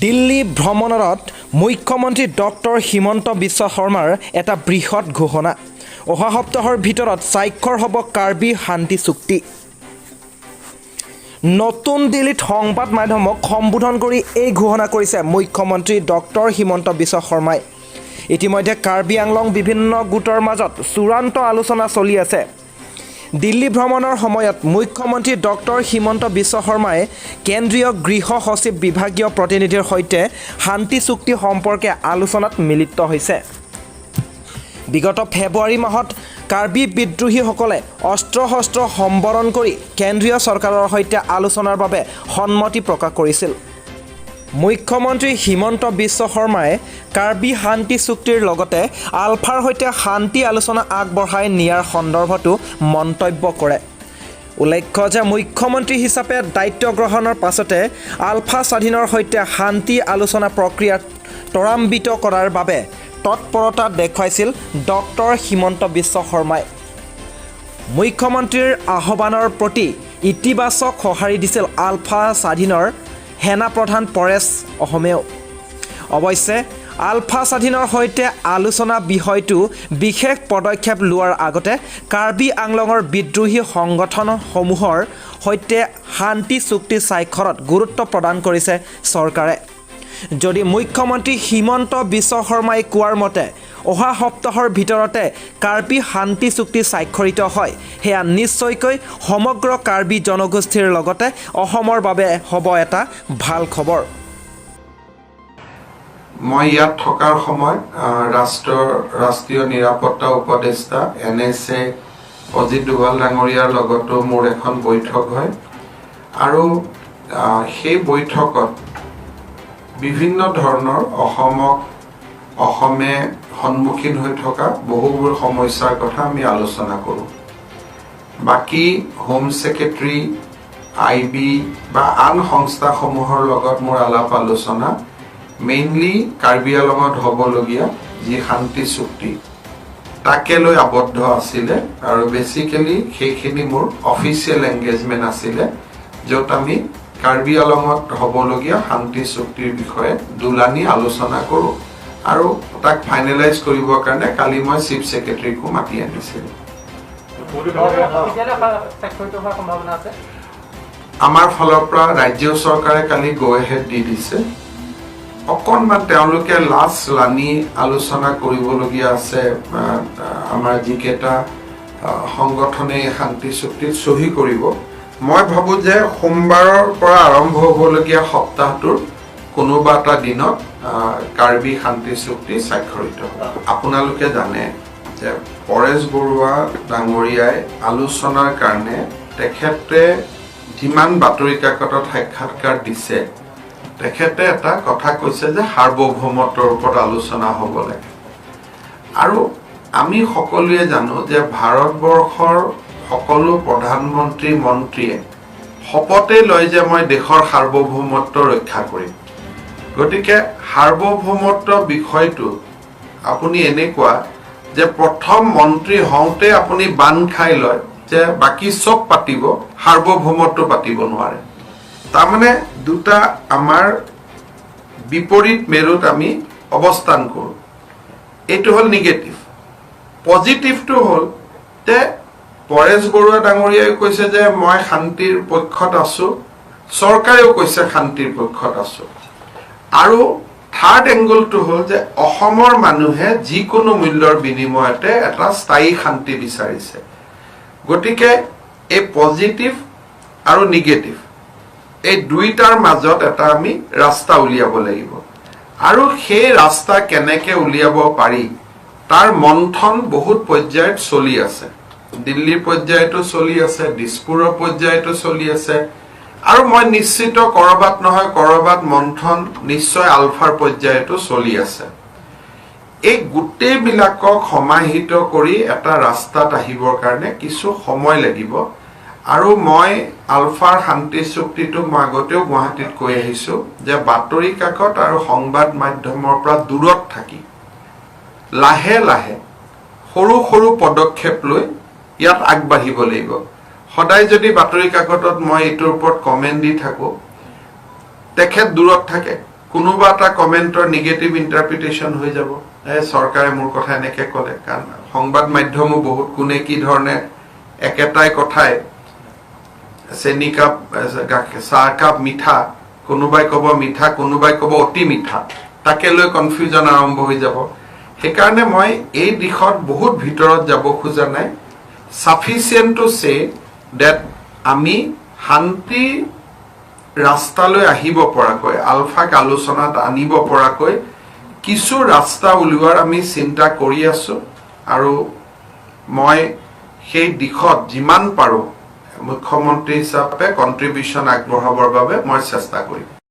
দিল্লী ভ্ৰমণৰত মুখ্যমন্ত্ৰী ডক্টৰ হিমন্ত বিশ্ব শৰ্মাৰ এটা বৃহৎ ঘোষণা। অহা সপ্তাহৰ ভিতৰত স্বাক্ষৰ হ'ব কাৰ্বি শান্তি চুক্তি। নতুন দিল্লীত সংবাদ মাধ্যমক সম্বোধন কৰি এই ঘোষণা কৰিছে মুখ্যমন্ত্ৰী ডক্টৰ হিমন্ত বিশ্ব শৰ্মাই। ইতিমধ্যে কাৰ্বি আংলং বিভিন্ন গোটৰ মাজত চূড়ান্ত আলোচনা চলি আছে। দিল্লী ভ্ৰমণৰ সময়ত মুখ্যমন্ত্ৰী ডক্টৰ হিমন্ত বিশ্ব শৰ্মাই কেন্দ্ৰীয় গৃহ সচিব, বিভাগীয় প্ৰতিনিধিৰ সৈতে শান্তি চুক্তি সম্পৰ্কে আলোচনাত মিলিত হৈছে। বিগত ফেব্ৰুৱাৰী মাহত কাৰ্বি বিদ্ৰোহীসকলে অস্ত্ৰ শস্ত্ৰ সম্বৰণ কৰি কেন্দ্ৰীয় চৰকাৰৰ সৈতে আলোচনাৰ বাবে সন্মতি প্ৰকাশ কৰিছিল। মুখ্যমন্ত্ৰী হিমন্ত বিশ্ব শৰ্মাই কাৰ্বি শান্তি চুক্তিৰ লগতে আলফাৰ সৈতে শান্তি আলোচনা আগবঢ়াই নিয়াৰ সন্দৰ্ভতো মন্তব্য কৰে। উল্লেখ্য যে মুখ্যমন্ত্ৰী হিচাপে দায়িত্ব গ্ৰহণৰ পাছতে আলফা স্বাধীনৰ সৈতে শান্তি আলোচনা প্ৰক্ৰিয়া ত্বৰান্বিত কৰাৰ বাবে তৎপৰতা দেখুৱাইছিল ডক্টৰ হিমন্ত বিশ্ব শৰ্মাই। মুখ্যমন্ত্ৰীৰ আহ্বানৰ প্ৰতি ইতিবাচক সঁহাৰি দিছিল আলফা স্বাধীনৰ সেনাপ্ৰধান পৰেশ অহমেও। অৱশ্যে আলফা স্বাধীনৰ সৈতে আলোচনা বিষয়টো বিশেষ পদক্ষেপ লোৱাৰ আগতে কাৰ্বি আংলঙৰ বিদ্ৰোহী সংগঠনসমূহৰ সৈতে শান্তি চুক্তি স্বাক্ষৰত গুৰুত্ব প্ৰদান কৰিছে চৰকাৰে। যদি মুখ্যমন্ত্ৰী হিমন্ত বিশ্ব শৰ্মাই কোৱাৰ মতে অহা সপ্তাহৰ ভিতৰতে কাৰ্বি শান্তি চুক্তি স্বাক্ষৰিত হয়, সেয়া নিশ্চয়কৈ সমগ্ৰ কাৰ্বি জনগোষ্ঠীৰ লগতে অসমৰ বাবে হ'ব এটা ভাল খবৰ। মই ইয়াত থকাৰ সময়ত ৰাষ্ট্ৰীয় নিৰাপত্তা উপদেষ্টা, এনএছএ অজিত ডোভাল ডাঙৰীয়াৰ লগতো মোৰ এখন বৈঠক হয় আৰু সেই বৈঠকত বিভিন্ন ধৰণৰ অসমে সন্মুখীন হৈ থকা বহুবোৰ সমস্যাৰ কথা আমি আলোচনা কৰোঁ। বাকী হোম ছেক্ৰেটাৰী, আই বি বা আন সংস্থাসমূহৰ লগত মোৰ আলাপ আলোচনা মেইনলি কাৰ্বি আলঙত হ'বলগীয়া যি শান্তি চুক্তি, তাকে লৈ আবদ্ধ আছিলে আৰু বেচিকেলি সেইখিনি মোৰ অফিচিয়েল এংগেজমেণ্ট আছিলে, য'ত আমি কাৰ্বি আলঙত হ'বলগীয়া শান্তি চুক্তিৰ বিষয়ে দুলানি আলোচনা কৰোঁ আৰু তাক ফাইনেলাইজ কৰিবৰ কাৰণে কালি মই চিফ ছেক্ৰেটাৰীকো মাতি আনিছিলোঁ। কেতিয়ালৈ স্বাক্ষৰিত হোৱাৰ সম্ভাৱনা আছে? আমাৰ ফালৰ পৰা ৰাজ্য চৰকাৰে কালি গ' এহেড দি দিছে। অকণমান তেওঁলোকে লাষ্ট লানি আলোচনা কৰিবলগীয়া আছে। আমাৰ যিকেইটা সংগঠনে এই শান্তি চুক্তিত চহী কৰিব, মই ভাবোঁ যে সোমবাৰৰ পৰা আৰম্ভ হ'বলগীয়া সপ্তাহটোৰ কোনোবা এটা দিনত কাৰ্বি শান্তি চুক্তি স্বাক্ষৰিত হ'ব। আপোনালোকে জানে যে পৰেশ বৰুৱা ডাঙৰীয়াই আলোচনাৰ কাৰণে তেখেতে যিমান বাতৰি কাকতত সাক্ষাৎকাৰ দিছে, তেখেতে এটা কথা কৈছে যে সাৰ্বভৌমত্বৰ ওপৰত আলোচনা হ'ব লাগে। আৰু আমি সকলোৱে জানো যে ভাৰতবৰ্ষৰ সকলো প্ৰধানমন্ত্ৰী, মন্ত্ৰীয়ে শপতে লয় যে মই দেশৰ সাৰ্বভৌমত্ব ৰক্ষা কৰিম। গতিকে সাৰ্বভৌমত্ব বিষয়টো আপুনি এনেকুৱা যে প্ৰথম মন্ত্ৰী হওঁতে আপুনি বান্ধ খাই লয় যে বাকী চব পাতিব, সাৰ্বভৌমত্ব পাতিব নোৱাৰে। তাৰমানে দুটা আমাৰ বিপৰীত মেৰুত আমি অৱস্থান কৰোঁ। এইটো হ'ল নিগেটিভ। পজিটিভটো হ'ল যে পৰেশ বৰুৱা ডাঙৰীয়াই কৈছে যে মই শান্তিৰ পক্ষত আছো, চৰকাৰেও কৈছে শান্তিৰ পক্ষত আছো। আৰু থাৰ্ড এংগলটো হ'ল যে অসমৰ মানুহে যিকোনো মূল্যৰ বিনিময়তে এটা স্থায়ী শান্তি বিচাৰিছে। গতিকে এই পজিটিভ আৰু নিগেটিভ, এই দুইটাৰ মাজত এটা আমি ৰাস্তা উলিয়াব লাগিব। আৰু সেই ৰাস্তা কেনেকে উলিয়াব পাৰি, তাৰ মন্থন বহুত পৰ্যায়ত চলি আছে। দিল্লীৰ পৰ্যায়তো চলি আছে, দিছপুৰৰ পৰ্যায়তো চলি আছে আৰু মই নিশ্চিত কৰবাত নহয় কৰবাত মন্থন নিশ্চয় আলফাৰ পৰ্যায়তো চলি আছে। এই গোটেইবিলাকক সমাহিত কৰি এটা ৰাস্তাত আহিবৰ কাৰণে কিছু সময় লাগিব। আৰু মই আলফাৰ শান্তি চুক্তিটো মই আগতেও গুৱাহাটীত কৈ আহিছোঁ যে বাতৰি কাকত আৰু সংবাদ মাধ্যমৰ পৰা দূৰত থাকি লাহে লাহে সৰু সৰু পদক্ষেপ লৈ ইয়াত আগবাঢ়িব লাগিব। সদায় যদি বাতৰি কাকতত মই এইটোৰ ওপৰত কমেণ্ট দি থাকোঁ, তেখেত দূৰত থাকে। কোনোবা এটা কমেণ্টৰ নিগেটিভ ইণ্টাৰপ্ৰিটেশ্যন হৈ যাব, এই চৰকাৰে মোৰ কথা এনেকে ক'লে। কাৰণ সংবাদ মাধ্যমো বহুত, কোনে কি ধৰণে একেটাই কথাই, চেনি কাপ, গাখীৰ চাহ কাপ মিঠা, কোনোবাই ক'ব মিঠা, কোনোবাই ক'ব অতি মিঠা, তাকে লৈ কনফিউজন আৰম্ভ হৈ যাব। সেইকাৰণে মই এই দিশত বহুত ভিতৰত যাব খোজা নাই। চাফিচিয়েণ্ট টু চে ডেট আমি শান্তি ৰাস্তালৈ আহিব পৰাকৈ, আলফাক আলোচনাত আনিব পৰাকৈ কিছু ৰাস্তা উলিওৱাৰ আমি চিন্তা কৰি আছো আৰু মই সেই দিশত যিমান পাৰোঁ মুখ্যমন্ত্ৰী হিচাপে কণ্ট্ৰিবিউশ্যন আগবঢ়াবৰ বাবে মই চেষ্টা কৰিম।